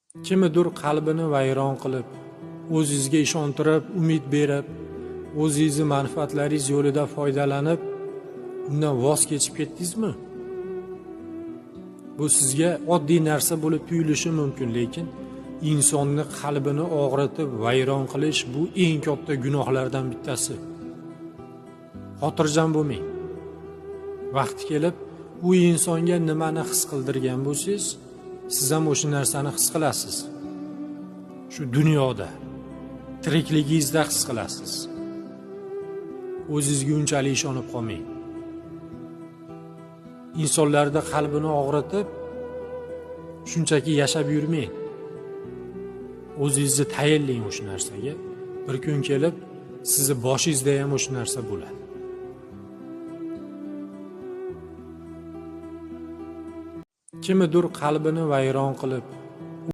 Kimnidir qalbini vayron qilib, o'zingizga ishontirib, umid berib, o'zingizni manfaatlaringiz yo'lida foydalanib, undan voz kechib ketdingizmi? Bu sizga oddiy narsa bo'lib tuyulishi mumkin, lekin insonni qalbini og'ritib, vayron qilish bu eng katta gunohlardan bittasi. Xotirjam bo'lmang. Vaqti kelib, u insonga nimani his qildirgan bo'lsangiz, siz ham o'sha narsani his qilasiz. Shu dunyoda tirikligingizda his qilasiz. O'zingizga unchalik ishonib qolmang. Insonlarda qalbini og'ritib, shunchaki yashab yurmang. O'zingizni tayinlang o'sha narsaga. Bir kun kelib, sizni boshingizda ham o'sha narsa bo'ladi. Kimnidir qalbini vayron qilib,